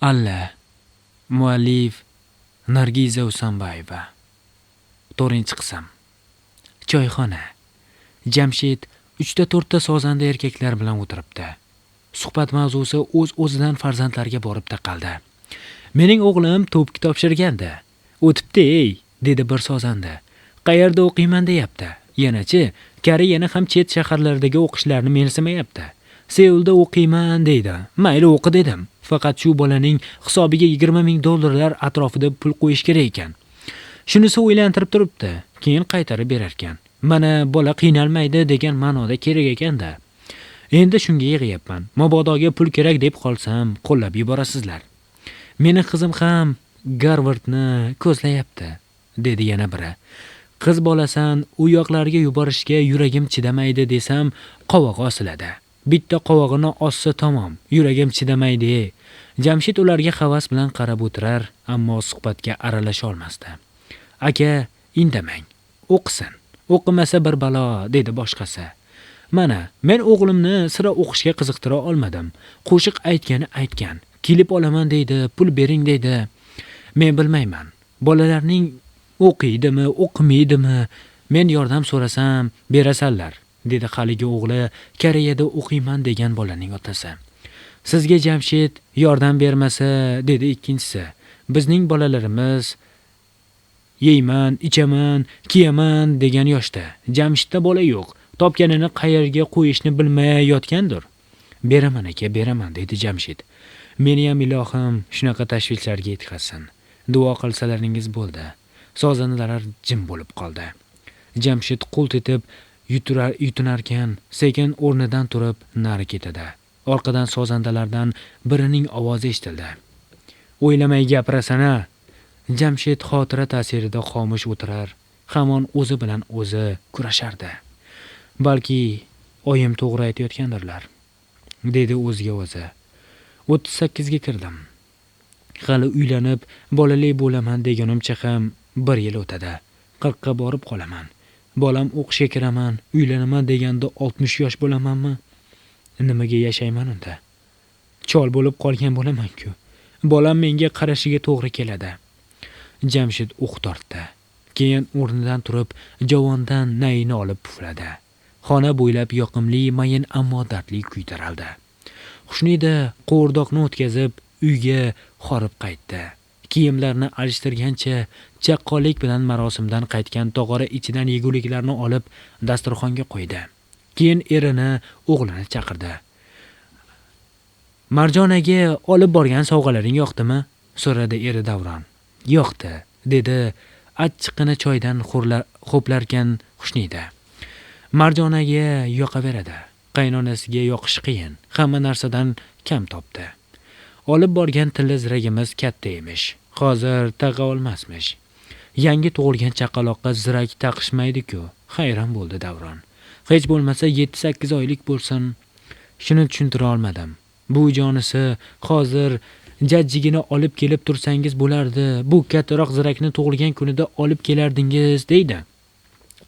Alla. Muallif Nargiza Usanbayeva. 4-qism. Choyxona. Jamshid 3ta 4ta sozanda erkaklar bilan o'tiribdi. Suhbat mavzusi o'z-o'zidan farzandlarga borib taqaldi. Mening o'g'lim to'pga topshirgandi. O'tibdi ey, dedi bir sozanda. Qayerda o'qiyman deyapti. Yanachi, Koreyani ham chet shaharlardagi o'qishlarni mensimayapti. Seulda o'qiyman deydi. Mayli o'qi dedim. Faqat shu bolaning hisobiga 20 ming dollarlar atrofida pul qo'yish kerak ekan. Shunisi o'ylantirib turibdi. Keyin qaytarib berarkan. Mana bola qiynalmaydi degan ma'noda kerak ekanda. Endi shunga yig'yapman. Mabodoga pul kerak deb qolsam, qo'llab yuborasizlar. Meni qizim ham Garvardni ko'zlayapti, dedi yana biri. Qiz bolasan, u yoqlarga yuborishga yuragim chidamaydi desam, qovog'i osiladi. Bitta qovog'ini ossa tamom, yuragim chidamaydi. Jamshid ularga havas bilan qarab o'tirar, ammo suhbatga aralasha olmasdi. Aka, indamang. O'qisin. O'qimasa bir balo, dedi boshqasi. Mana, men o'g'limni sira o'qishga qiziqtira olmadim. Qo'shiq aytgani aytgan. Kelib olaman deydi, pul bering deydi. Men bilmayman. Bolalarning o'qiydimi, o'qimaydimi? Men yordam so'rasam, berasanlar, dedi haligi o'g'li Koreyada o'qiyman degan bolaning otasi. Sizga Jamshid yordam bermasa, dedi ikkinchisi. Bizning bolalarimiz yeyman, ichaman, kiyaman degan yoshda. Jamshidda bola yo'q. Topganini qayerga qo'yishni bilmay yotgandir. Beraman aka, beraman, dedi Jamshid. Meni ham ilohim shunaqa tashvishlarga yetkazsin. Duo qilsalaringiz bo'ldi. Sozandalar jim bo'lib qoldi. Jamshid qult etib yutinarkan, sekin o'rnidan turib nari ketadi. Orqadan sozandalardan birining ovozi eshitildi. O'ylamay gapirasan-a. Jamshid xotira ta'sirida xomush o'tirar, hamon o'zi bilan o'zi kurashardi. Balki oyim to'g'ri aytayotgandirlar, dedi o'ziga o'zi. 38 ga kirdim. Hali uylanib, bolali bo'laman degunimcha ham bir yil o'tadi. 40 ga borib qolaman. Bolam o'qishga kiraman, uylanaman deganda 60 yosh bo'lamanmi? Nimaga yashayman unda? Chol bo'lib qolgan bo'laman-ku. Bolam menga qarashiga to'g'ri keladi. Jamshid uh tortdi. Keyin o'rnidan turib, javondan nayini olib pufladi. Xona bo'ylab yoqimli, mayin ammo dardli kuy taraldi. Xushnida qovurdoqni o'tkazib, uyga horib qaytdi. Kiyimlarini alishtirgancha chaqqonlik bilan marosimdan qaytgan tog'ora ichidan yeguliklarni olib dasturxonga qo'ydi. Keyin erini, o'g'lini chaqirdi. Marjonaga olib borgan sovg'alaring yoqdimi? So'radi eri Davron. Yoqdi, dedi achchiqqina choydan ho'plarkan Xushnida. Marjonaga yoqaveradi. Qaynonasiga yoqishi qiyin. Hamma narsadan kam topdi. Olib borgan tilla ziragimiz katta emish. Hozir taqa olmasmish. Yangi tug'ilgan chaqaloqqa zirak taqishmaydi-ku. Hayron bo'ldi Davron. Hech bo'lmasa 7-8 oylik bo'lsin. Shuni tushuntira olmadim. Bu jonisi hozir jajjigini olib kelib tursangiz bo'lardi. Bu kattaroq zirakni tug'ilgan kunida olib kelardingiz, deydi.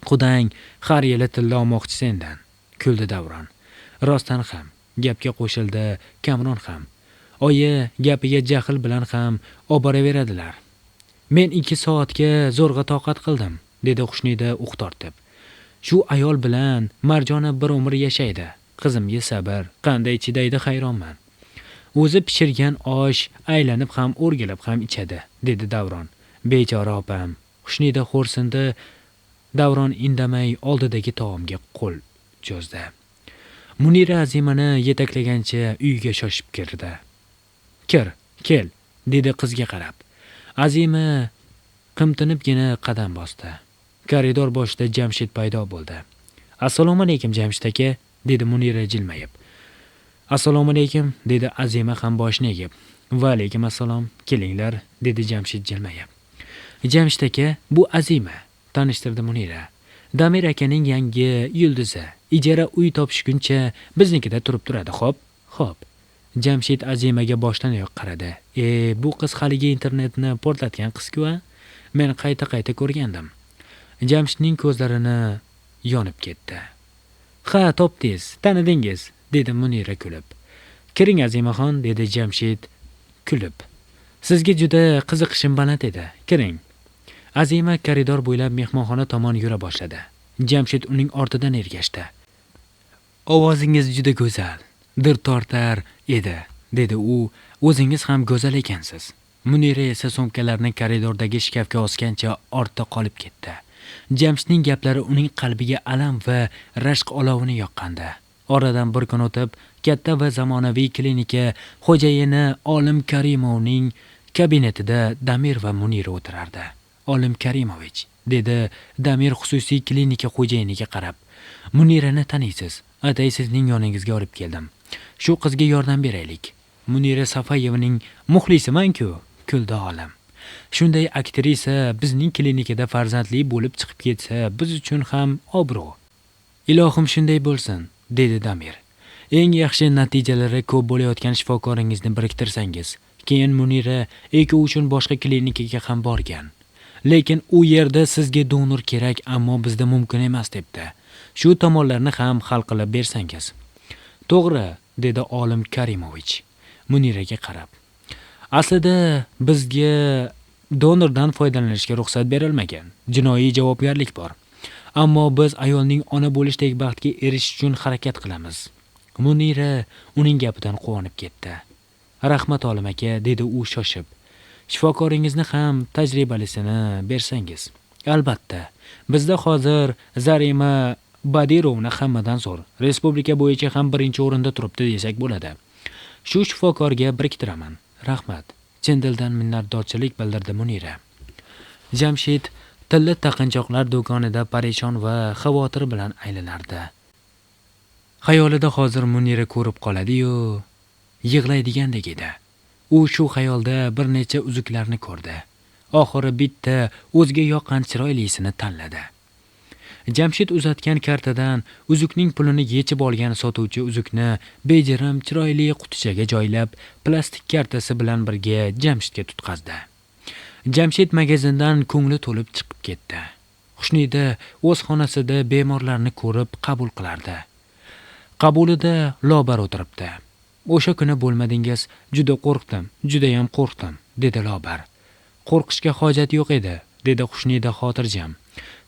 Qudang har yili tilla olmoqchi sendan, kuldi Davron. Rostdan ham, gapga qo'shildi Kamron ham. Oyi gapiga jahl bilan ham oboraveradilar. Men 2 soatga zo'rg'a toqat qildim, dedi Xushnida uh tortib. Shu ayol bilan Marjona bir umr yashaydi. Qizimga sabr, qanday chidaydi hayronman. O'zi pishirgan osh aylanib ham o'rgilib ham ichadi, dedi Davron. Bechora opam. Xushnida xo'rsindi. Davron indamay oldidagi taomga qo'l cho'zdi. Munira Azimani yetaklagancha uyga shoshib kirdi. Kir, kel, dedi qizga qarab. Azima qimtinibgina qadam bosdi. Koridor boshida Jamshid paydo bo'ldi. Assalomu alaykum Jamshid aka, dedi Munira jilmayib. Assalomu alaykum, dedi Azima ham boshini egib. Va alaykum assalom, kelinglar, dedi Jamshid jilmayib. Jamshid aka, bu Azima, tanishtirdi Munira. Damir akaning yangi yulduzi. Ijara uy topishguncha biznikida turib turadi, xo'p? Xo'p. Jamshid Azimaga boshdan oyoq qaradi. Bu qiz haligi internetni portlatgan qiz-ku, a? Men qayta-qayta ko'rgandim. Jamshidning ko'zlarini yonib ketdi. Ha, topdingiz, tanidingiz, dedi Munira kulib. Kiring Azimaxon, dedi Jamshid kulib. Sizga juda qiziqishim baland edi. Kiring. Azima koridor bo'ylab mehmonxona tomon yura boshladi. Jamshid uning ortidan ergashdi. Ovozingiz juda go'zal, dir tortar edi, dedi u. O'zingiz ham go'zal ekansiz. Munira esa sumkalarni koridordagi shkafga osgancha ortda qolib ketdi. Jamshidning gaplari uning qalbiga alam va rashk olovini yoqqandi. Oradan bir kun o'tib, katta va zamonaviy klinika xo'jayini Olim Karimovning kabinetida Damir va Munira o'tirardi. Olim Karimovich, dedi Damir xususiy klinika xo'jayiniga qarab. Munirani taniysiz. Atay sizning yoningizga olib keldim. Shu qizga yordam beraylik. Munira Safayevaning muxlisiman-ku, kuldi Olim. Shunday aktrisa bizning klinikada farzandli bo'lib chiqib ketsa, biz uchun ham obro'. Ilohim shunday bo'lsin, dedi Damir. Eng yaxshi natijalari ko'p bo'layotgan shifokoringizni biriktirsangiz. Keyin Munira eko uchun boshqa klinikaga ham borgan. Lekin u yerda sizga donor kerak, ammo bizda mumkin emas debdi. Shu tomonlarni ham hal qilib bersangiz. To'g'ri, dedi Olim Karimovich Muniraga qarab. Aslida bizga donordan foydalanishga ruxsat berilmagan. Jinoiy javobgarlik bor. Ammo biz ayolning ona bo'lishdek baxtga erishish uchun harakat qilamiz. Munira uning gapidan quvonib ketdi. Rahmat Olim aka, dedi u shoshib. Shifokoringizni ham tajribalisini bersangiz. Albatta. Bizda hozir Zarima Badirovna hammadan zo'r. Respublika bo'yicha ham birinchi o'rinda turibdi desak bo'ladi. Shu shifokorga biriktiraman. Rahmat. Chin dildan minnatdorchilik bildirdi Munira. Jamshid tilla taqinchoqlar do'konida parishon va xavotir bilan aylanardi. Xayolida hozir Munira ko'rib qoladi-yu, yig'laydigandek edi. U shu xayolda bir necha uzuklarni ko'rdi. Oxiri bitta o'ziga yoqqan chiroylisini tanladi. Jamshid uzatgan kartadan uzukning pulini yechib olgan sotuvchi uzukni bejirim chiroyli qutichaga joylab, plastik kartasi bilan birga Jamshidga tutqazdi. Jamshid magazindan ko'ngli to'lib chiqib ketdi. Xushnida o'z xonasida bemorlarni ko'rib qabul qilardi. Qabulida Lobar o'tiribdi. O'sha kuni bo'lmadingiz, juda qo'rqdim, judayam qo'rqdim, dedi Lobar. Qo'rqishga hojat yo'q edi, dedi Xushnida xotirjam.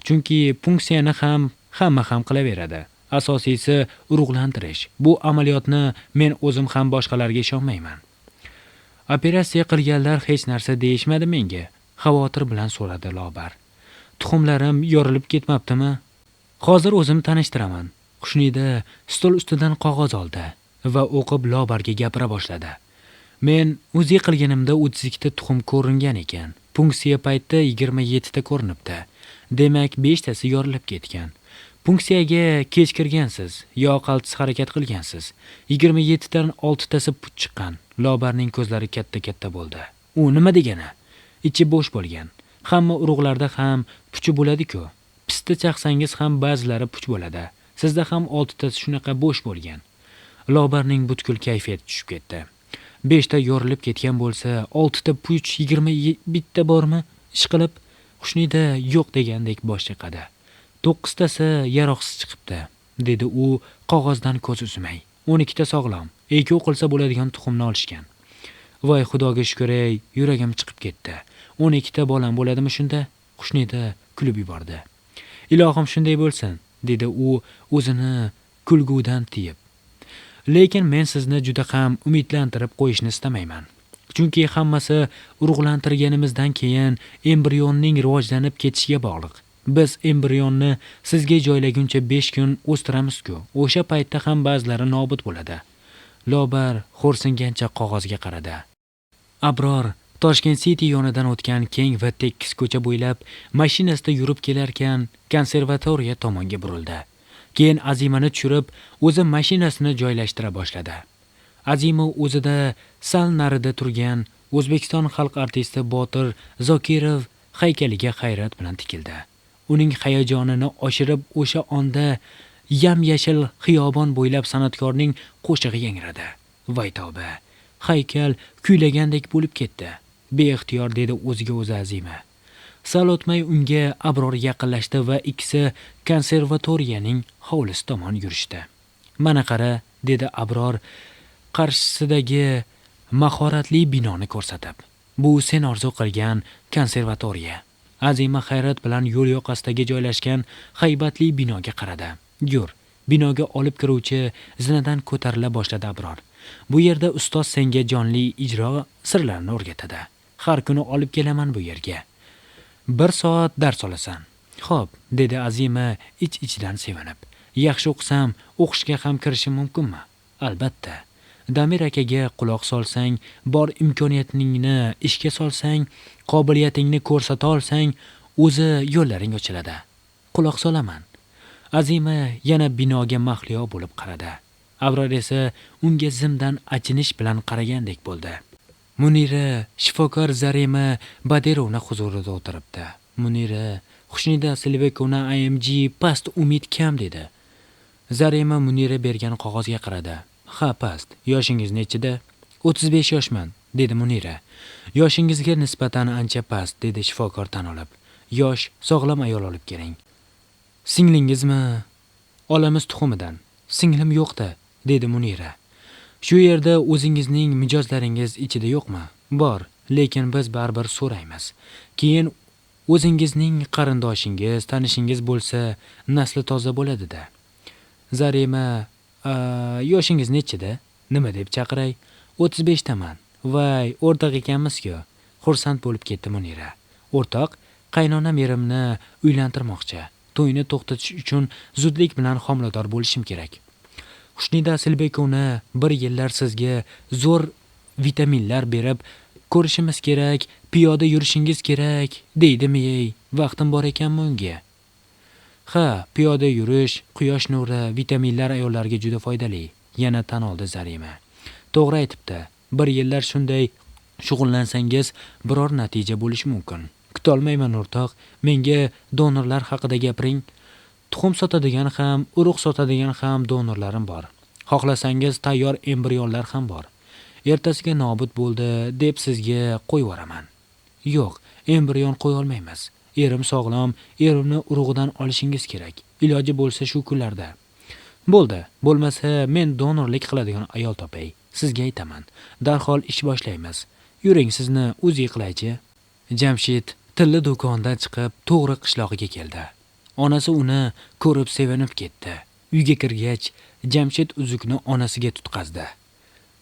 Chunki funksiyani ham hamma ham qilaveradi. Asosiysi urug'lantirish. Bu amaliyotni men o'zim ham boshqalarga ishonmayman. Operatsiya qilganlar hech narsa deyishmadi menga, xavotir bilan so'radi Lobar. Tuxumlarim yorilib ketmabdimi? Hozir o'zim tanishtiraman. Xushnida stol ustidan qog'oz oldi va o'qib Lobarga gapira boshladi. Men UZI qilganimda 32 ta tuxum ko'ringan ekan. Funksiya paytida 27 ta ko'rinibdi. Demak, 5 tasi yorilib ketgan. Funksiyaga kech kirgansiz, yo qaltis harakat qilgansiz. 27 dan 6 tasi puch chiqqan. Lobarning ko'zlari katta-katta bo'ldi. U nima degani? Ichi bo'sh bo'lgan. Hamma urug'larda ham puchi bo'ladi-ku. Pista chaqsangiz ham ba'zilari puch bo'ladi. Sizda ham 6 tasi shunaqa bo'sh bo'lgan. Lobarning butkul kayfiyati tushib ketdi. 5 ta yorilib ketgan bo'lsa, 6 ta puch 21 ta bormi? Ishqilib, Xushnida yo'q degandek bosh chayqadi. 9 tasi yaroqsiz chiqibdi, dedi u qog'ozdan ko'z uzmay. 12 ta sog'lom, eko qilsa bo'ladigan tuxumni olishgan. Voy Xudoga shukr, ey, yuragim chiqib ketdi. 12 ta bolam bo'ladimi shunda? Xushnida kulib yubordi. Ilohim shunday bo'lsin, dedi u o'zini kulgudan tiyib. Lekin men sizni juda ham umidlantirib qo'yishni istamayman. Chunki hammasi urug'lantirganimizdan keyin embrionning rivojlanib ketishiga bog'liq. Biz embrionni sizga joylaguncha 5 kun o'stiramiz-ku. O'sha paytda ham ba'zilari nobud bo'ladi. Lobar xo'rsingancha qog'ozga qaradi. Abror Toshkent City yonidan o'tgan keng va tekis ko'cha bo'ylab mashinasida yurib kelarkan konservatoriya tomonga burildi. Keyin Azimani tushirib, o'zi mashinasini joylashtira boshladi. Azima o'zida sal narida turgan O'zbekiston xalq artisti Botir Zokirov haykaliga hayrat bilan tikildi. Uning hayajonini oshirib o'sha onda yam-yashil xiyobon bo'ylab san'atkorning qo'shig'i yangradi. Voy tavba! Haykal kuylagandek bo'lib ketdi. Beixtiyor dedi o'ziga o'zi Azima. Sal o'tmay unga Abror yaqinlashdi va ikkisi konservatoriyaning hovlisi tomon yurishdi. Mana qara, dedi Abror qarshisidagi mahoratli binoni ko'rsatib. Bu sen orzu qilgan konservatoriya. Azima hayrat bilan yo'l yoqasidagi joylashgan haybatli binoga qaradi. Yur, binoga olib kiruvchi zinadan ko'tarila boshladi Abror. Bu yerda ustoz senga jonli ijro sirlarini o'rgatadi. Har kuni olib kelaman bu yerga. 1 soat dars olasan. Xo'p, dedi Azima ich-ichidan sevinib. Yaxshi o'qisam, o'qishga ham kirishim mumkinmi? Albatta. Damir akaga quloq solsang, bor imkoniyatingni ishga solsang, qobiliyatingni ko'rsata olsang, o'zi yo'llaring ochiladi. Quloq solaman. Azima yana binoga mahliyo bo'lib qaradi. Abror esa unga zimdan achinish bilan qaragandek bo'ldi. Munira shifokor Zarema Badirovna huzurida o'tiribdi. Munira, Xushnida Asilbekovna AMG past, umid kam dedi. Zarema Munira bergan qog'ozga qaradi. Ha, past. Yoshingiz nechida? 35 yoshman, dedi Munira. Yoshingizga nisbatan ancha past, dedi shifokor tan olib. Yosh, sog'lom ayol olib keling. Singlingizmi? Olamiz tuxumidan. Singlim yo'qda, dedi Munira. Shu yerda o'zingizning mijozlaringiz ichida yo'qmi? Bor, lekin biz baribir so'raymiz. Keyin o'zingizning qarindoshingiz, tanishingiz bo'lsa, nasli toza bo'ladi-da. Zarema, yoshingiz nechida? Nima deb chaqiray? 35 taman. Vay, o'rtoq ekanmiz-ku. Xursand bo'lib ketdi Munira. O'rtoq, qaynonam erimni uylantirmoqchi. To'yni to'xtatish uchun zudlik bilan homilador bo'lishim kerak. Xushnida Asilbekovna bir yillar sizga zo'r vitaminlar berib ko'rishimiz kerak, piyoda yurishingiz kerak, deydimi ey? Vaqtim bor ekanmi unga? Ha, piyoda yurish, quyosh nuri, vitaminlar ayollarga juda foydali, yana tan oldi Zarima. To'g'ri aytibdi. Bir yillar shunday shug'ullansangiz, biror natija bo'lishi mumkin. Kutolmayman o'rtoq, menga donorlar haqida gapiring. Tuxum sotadigan ham, urug' sotadigan ham donorlarim bor. Xohlasangiz tayyor embrionlar ham bor. Ertasiga nobud bo'ldi deb sizga qo'yib yuboraman. Yo'q, embrion qo'ya olmaymiz. Erim sog'lom, erimni urug'idan olishingiz kerak. Iloji bo'lsa shu kunlarda. Bo'ldi, bo'lmasa men donorlik qiladigan ayol topay. Sizga aytaman. Darhol ish boshlaymiz. Yuring, sizni o'zi qilaychi. Jamshid tilla do'kondan chiqib to'g'ri qishlog'iga keldi. Onasi uni ko'rib sevinib ketdi. Uyga kirgach, Jamshid uzukni onasiga tutqazdi.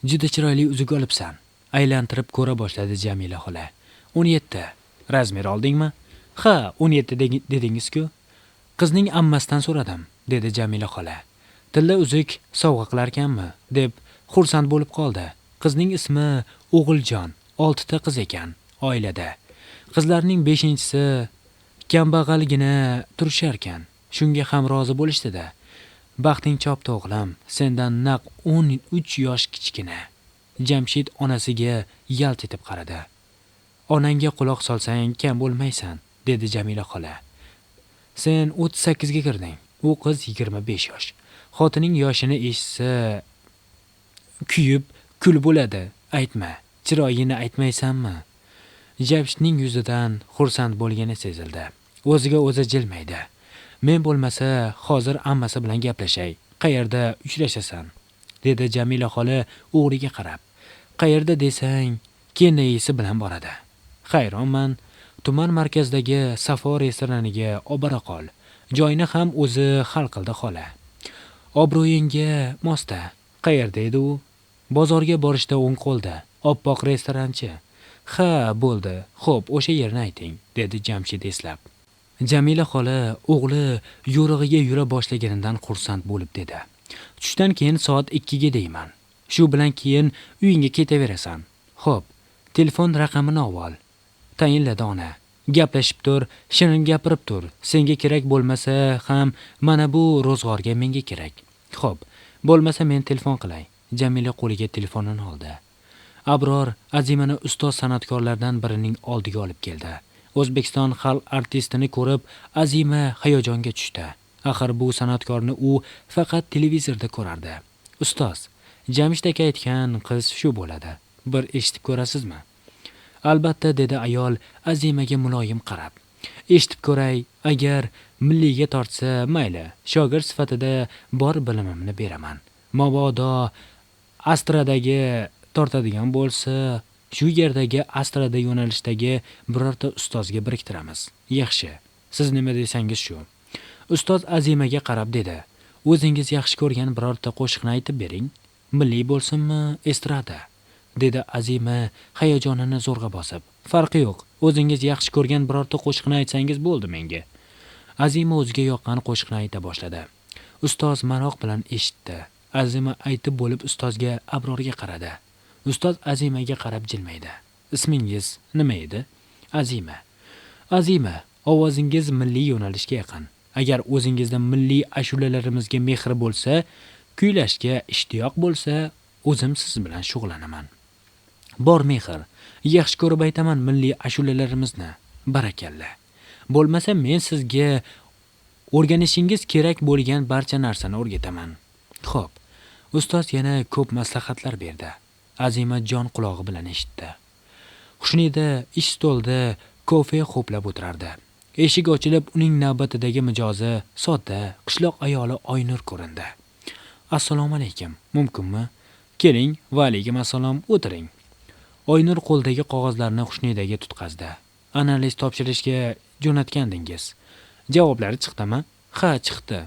Juda chiroyli uzuk olibsan. Aylantirib ko'ra boshladi Jamila xola. 17. Razmer oldingmi? Ha, 17 dedingiz-ku. Qizning ammasidan so'radim, dedi Jamila xola. Tilla uzuk sovg'a qilarkanmi, deb xursand bo'lib qoldi. Qizning ismi O'g'iljon, 6 ta qiz ekan oilada. Qizlarning 5-chisi kambag'algina turisharkan. Shunga ham rozi bo'lishdi-da. Baxting chopdi o'g'lim, sendan naq 13 yosh kichkina. Jamshid onasiga yalt etib qaradi. Onangga quloq solsang kam bo'lmaysan, dedi Jamila xola. Sen 38 ga kirding, u qiz 25 yosh. Xotining yoshini eshitsa kuyib kul bo'ladi, aytma. Chiroyini aytmaysanmi? Jamshidning yuzidan xursand bo'lgani sezildi. O'ziga o'zi jilmaydi. Men bo'lmasa hozir ammasi bilan gaplashay. Qayerda uchrashasan? Dedi Jamila xola o'g'liga qarab. Qayerda desang, kenayisi bilan boradi. Hayronman. Tuman markazidagi Safo restoraniga obora qol. Joyini ham o'zi hal qildi xola. Obro'yingga mosda. Qayerda edi u? Bozorga borishda o'ng qo'lda. Oppoq restoranchi. Ha, bo'ldi. Xo'p, o'sha yerni ayting, dedi Jamshid eslab. Jamila xola o'g'li yo'rig'iga yura boshlaganidan xursand bo'lib dedi. Tushdan keyin soat 2 ga deyman. Shu bilan keyin uyingga ketaverasan. Xo'p, telefon raqamini ol. Tayinladi ona. Gaplashib tur, shirin gapirib tur. Senga kerak bo'lmasa ham mana bu ro'zg'orga menga kerak. Xo'p, bo'lmasa men telefon qilay. Jamila qo'liga telefonini oldi. Abror Azimani ustoz san'atkorlardan birining oldiga olib keldi. O'zbekiston xalq artistini ko'rib Azima hayajonga tushdi. Axir bu san'atkorni u faqat televizorda ko'rardi. Ustoz, Jamshid aka aytgan qiz shu bo'ladi. Bir eshitib ko'rasizmi? Albatta, dedi ayol Azimaga muloyim qarab. Eshitib ko'ray, agar milliyga tortsa, mayli, shogird sifatida bor bilimimni beraman. Mabodo Astradagi Tortadigan bo'lsa, shu yerdagi astrada yo'nalishdagi birorta ustozga biriktiramiz. Yaxshi. Siz nima desangiz shu. Ustoz Azimaga qarab dedi: "O'zingiz yaxshi ko'rgan birorta qo'shiqni aytib bering. Milliy bo'lsinmi, estrada?" dedi Azima hayajonini zo'rg'a bosib. "Farqi yo'q. O'zingiz yaxshi ko'rgan birorta qo'shiqni aytsangiz bo'ldi menga." Azima o'ziga yoqqan qo'shiqni ayta boshladi. Ustoz maroq bilan eshitdi. Azima aytib bo'lib ustozga, Abrorga qaradi. Ustoz Azimaga qarab jilmaydi. "Ismingiz nima edi?" "Azima." "Azima, ovozingiz milliy yo'nalishga yaqin. Agar o'zingizda milliy ashulalarimizga mehr bo'lsa, kuylashga ishtiyoq bo'lsa, o'zim siz bilan shug'ullanaman. Bor mehr. Yaxshi ko'rib aytaman milliy ashulalarimizni. Barakalla. Bo'lmasa men sizga o'rganishingiz kerak bo'lgan barcha narsani o'rgataman." Xo'p. Ustoz yana ko'p maslahatlar berdi. Azima jon qulog'i bilan eshitdi. Xushnida ish stolida kofe ho'plab o'tirardi. Eshik ochilib, uning navbatidagi mijozi sodda qishloq ayoli Oynur ko'rindi. "Assalomu alaykum, mumkinmi?" "Keling, va alaykum assalom, o'tiring." Oynur qo'ldagi qog'ozlarni Xushnidaga tutqazdi. "Analiz topshirishga jo'natgandingiz. Javoblari chiqdimi?" "Ha, chiqdi.